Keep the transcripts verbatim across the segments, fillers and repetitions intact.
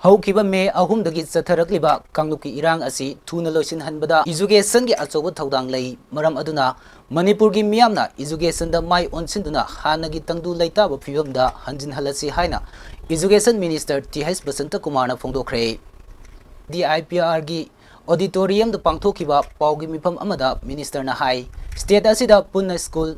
ꯍꯧꯈꯤꯕ ꯃꯦ ꯑꯍꯨꯝꯗꯒꯤ ꯆꯠꯊꯔꯛꯂꯤꯕ ꯀꯥꯡꯂꯨꯞꯀꯤ ꯏꯔꯥꯡ ꯑꯁꯤ ꯊꯨꯅ ꯂꯣꯏꯁꯤꯟꯍꯟꯕꯗ educationꯒꯤ ꯑꯆꯧꯕ ꯊꯧꯗꯥꯡ ꯂꯩ꯫ ꯃꯔꯝ ꯑꯗꯨꯅ ꯃꯅꯤꯄꯨꯔꯒꯤ ꯃꯤꯌꯥꯝꯅ educationꯗ ꯃꯥꯏ ꯑꯣꯟꯁꯤꯟꯗꯨꯅ ꯍꯥꯟꯅꯒꯤ ꯇꯪꯗꯨ ꯂꯩꯇꯥꯕ ꯐꯤꯕꯝꯗ ꯍꯟꯖꯤꯟꯍꯜꯂꯁꯤ ꯍꯥꯏꯅ Education Minister ꯇꯤ ꯑꯩꯆ ꯕꯁꯟꯇꯀꯨꯃꯥꯔꯅ ꯐꯣꯡꯗꯣꯛꯈ꯭ꯔꯦ꯫ ꯗꯤ ꯑꯥꯏ ꯄꯤ ꯑꯥꯔꯒꯤ auditoriumꯗ ꯄꯥꯡꯊꯣꯛꯈꯤꯕ ꯄꯥꯎꯒꯤ ꯃꯤꯐꯝ ꯑꯃꯗ ministerꯅ ꯍꯥꯏ, state ꯑꯁꯤꯗ ꯄꯨꯟꯅ school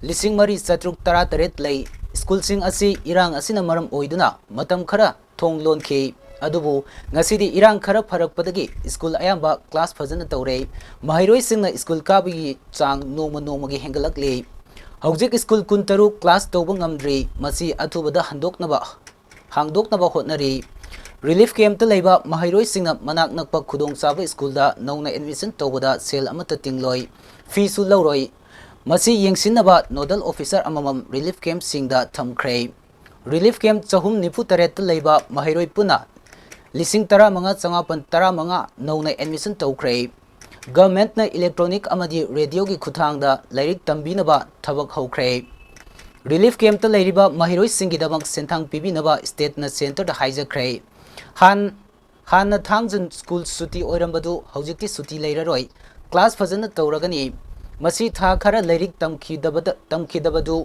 ꯂꯤꯁꯤꯡ ꯃꯔꯤ ꯆꯥꯇ꯭ꯔꯨꯛ ꯇꯔꯥꯇꯔꯦꯠ ꯂꯩ꯫ Schoolꯁꯤꯡ ꯑꯁꯤ ꯏꯔꯥꯡ ꯑꯁꯤꯅ ꯃꯔꯝ ꯑꯣꯏꯗꯨꯅ ꯃꯇꯝ ꯈꯔ ꯊꯣꯡ ꯂꯣꯟꯈꯤ꯫ ꯑꯗꯨꯕꯨ ꯉꯁꯤꯗꯤ ꯏꯔꯥꯡ ꯈꯔ ꯐꯔꯛꯄꯗꯒꯤ school ꯑꯌꯥꯝꯕ class ꯐꯖꯅ ꯇꯧꯔꯦ꯫ ꯃꯍꯩꯔꯣꯏꯁꯤꯡꯅ school ꯀꯥꯕꯒꯤ ꯆꯥꯡ ꯅꯣꯡꯃ ꯅꯣꯡꯃꯒꯤ ꯍꯦꯟꯒꯠꯂꯛꯂꯤ꯫ ꯍꯧꯖꯤꯛ school ꯀꯨꯟꯇꯔꯨꯛ class ꯇꯧꯕ ꯉꯝꯗ꯭ꯔꯤ꯫ ꯃꯁꯤ ꯑꯊꯨꯕꯗ ꯍꯟꯗꯣꯛꯅꯕ, ꯍꯥꯡꯗꯣꯛꯅꯕ ꯍꯣꯠꯅꯔꯤ꯫ Relief campꯇ ꯂꯩꯕ ꯃꯍꯩꯔꯣꯏꯁꯤꯡꯅ ꯃꯅꯥꯛ ꯅꯛꯄ ꯈꯨꯗꯣꯡꯆꯥꯕ schoolꯗ ꯅꯧꯅ admission ꯇꯧꯕꯗ ꯁꯦꯜ ꯑꯃꯠꯇ ꯇꯤꯡꯂꯣꯏ, feeꯁꯨ ꯂꯧꯔꯣꯏ꯫ ꯃꯁꯤ ꯌꯦꯡꯁꯤꯟꯅꯕ nodal officer ꯑꯃꯃꯝ relief campꯁꯤꯡꯗ ꯊꯝꯈ꯭ꯔꯦ꯫ Relief camp ꯆꯍꯨꯝ ꯅꯤꯐꯨ ꯇꯔꯦꯠꯇ ꯂꯩꯕ ꯃꯍꯩꯔꯣꯏ ꯄꯨꯟꯅ ꯂꯤꯁꯤꯡ ꯇꯔꯥꯃꯉꯥ ꯆꯃꯥꯄꯟ ꯇꯔꯥꯃꯉꯥ ꯅꯧꯅ admission ꯇꯧꯈ꯭ꯔꯦ꯫ Governmentꯅ electronic ꯑꯃꯗꯤ radioꯒꯤ ꯈꯨꯠꯊꯥꯡꯗ ꯂꯥꯏꯔꯤꯛ ꯇꯝꯕꯤꯅꯕ ꯊꯕꯛ ꯍꯧꯈ꯭ꯔꯦ꯫ Relief campꯇ ꯂꯩꯔꯤꯕ ꯃꯍꯩꯔꯣꯏꯁꯤꯡꯒꯤꯗꯃꯛ ꯁꯦꯟꯊꯥꯡ ꯄꯤꯕꯤꯅꯕ stateꯅ centreꯗ ꯍꯥꯏꯖꯈ꯭ꯔꯦ꯫ ꯍꯥꯟ-, ꯍꯥꯟꯅ ꯊꯥꯡꯖ school ꯁꯨꯇꯤ ꯑꯣꯏꯔꯝꯕꯗꯨ ꯍꯧꯖꯤꯛꯇꯤ ꯁꯨꯇꯤ ꯂꯩꯔꯔꯣꯏ꯫ Class ꯐꯖꯅ ꯇꯧꯔꯒꯅꯤ꯫ ꯃꯁꯤ ꯊꯥ ꯈꯔ ꯂꯥꯏꯔꯤꯛ ꯇꯝꯈꯤꯗꯕꯗ, ꯇꯝꯈꯤꯗꯕꯗꯨ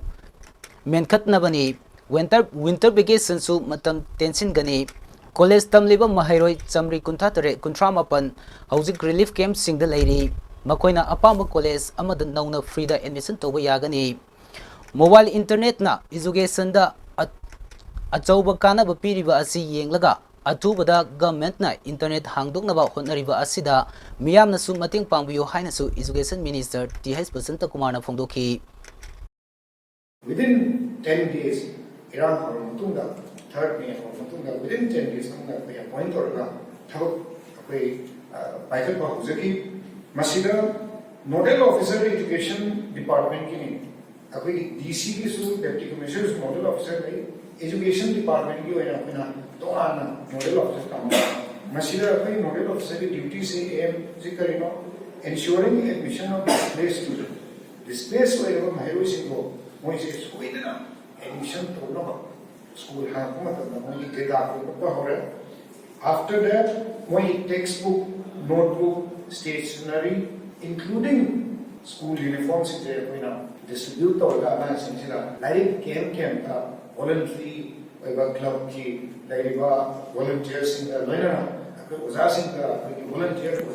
ꯃꯦꯟꯈꯠꯅꯕꯅꯤ꯫ Winter, winter vacationꯁꯨ ꯃꯇꯝ ꯇꯦꯟꯁꯤꯟꯒꯅꯤ꯫ College ꯇꯝꯂꯤꯕ ꯃꯍꯩꯔꯣꯏ ꯆꯥꯃꯔꯤ ꯀꯨꯟꯊ꯭ꯔꯥ ꯇꯔꯦꯠ, ꯀꯨꯟꯊ꯭ꯔꯥ ꯃꯥꯄꯟ ꯍꯧꯖꯤꯛ relief campꯁꯤꯡꯗ ꯂꯩꯔꯤ꯫ ꯃꯈꯣꯏꯅ ꯑꯄꯥꯝꯕ college ꯑꯃꯗ ꯅꯧꯅ freeꯗ admission ꯇꯧꯕ ꯌꯥꯒꯅꯤ꯫ Mobile internetꯅ educationꯗ ꯑ-, ꯑꯆꯧꯕ ꯀꯥꯟꯅꯕ ꯄꯤꯔꯤꯕ ꯑꯁꯤ ꯌꯦꯡꯂꯒ ꯑꯊꯨꯕꯗ governmentꯅ internet ꯍꯥꯡꯗꯣꯛꯅꯕ ꯍꯣꯠꯅꯔꯤꯕ ꯑꯁꯤꯗ ꯃꯤꯌꯥꯝꯅꯁꯨ ꯃꯇꯦꯡ ꯄꯥꯡꯕꯤꯌꯨ ꯍꯥꯏꯅꯁꯨ Education Minister ꯇꯤ ꯑꯩꯆ ꯕꯁꯟꯇꯀꯨꯃꯥꯔꯅ ꯐꯣꯡꯗꯣꯛꯈꯤ꯫ Within ten days, ꯏꯔꯥꯡ ꯍꯧꯔꯕ ꯃꯇꯨꯡꯗ, third May ꯍꯧꯔꯕ ꯃꯇꯨꯡꯗ, within ten days ꯃꯅꯨꯡꯗ ꯑꯩꯈꯣꯏ appoint ꯇꯧꯔꯒ ꯊꯕꯛ ꯑꯩꯈꯣꯏ, ꯑ, ꯄꯥꯏꯈꯠꯄ ꯍꯧꯖꯈꯤ꯫ ꯃꯁꯤꯗ nodal officer education departmentꯀꯤꯅꯤ, ꯑꯩꯈꯣꯏꯒꯤ DCꯒꯤꯁꯨ, Deputy Commissionerꯁꯨ nodal officer ꯂꯩ, education departmentꯀꯤ ꯑꯣꯏꯅ ꯑꯩꯈꯣꯏꯅ ꯇꯣꯉꯥꯟꯅ nodal officer ꯊꯝꯕ꯫ ꯃꯁꯤꯗ ꯑꯩꯈꯣꯏ nodal officerꯒꯤ dutyꯁꯦ, aimꯁꯦ ꯀꯔꯤꯅꯣ? Ensuring admission of displaced student, displace ꯑꯣꯏꯔꯕ ꯃꯍꯩꯔꯣꯏꯁꯤꯡꯕꯨ ꯃꯣꯏꯁꯦ ꯁꯣꯏꯗꯅ admission ꯇꯧꯅꯕ school ꯍꯥꯡꯉꯛꯄ ꯃꯇꯝꯗ ꯃꯣꯏꯒꯤ data ꯈꯣꯝꯒꯠꯄ ꯍꯧꯔꯦ꯫ After that, ꯃꯣꯏ textbook, notebook, stationery, including school uniform ꯁꯤꯡꯁꯦ ꯑꯩꯈꯣꯏꯅ distribute ꯇꯧꯔꯒ ꯑꯉꯥꯡꯁꯤꯡꯁꯤꯗ ꯂꯥꯏꯔꯤꯛ ꯀꯦꯝ ꯀꯦꯝꯇ voluntary ꯑꯣꯏꯕ club ꯀꯤ ꯂꯩꯔꯤꯕ volunteer ꯁꯤꯡꯒ ꯂꯣꯏꯅꯅ ꯑꯩꯈꯣꯏ ꯑꯣꯖꯥꯁꯤꯡꯒ ꯑꯩꯈꯣꯏꯒꯤ volunteer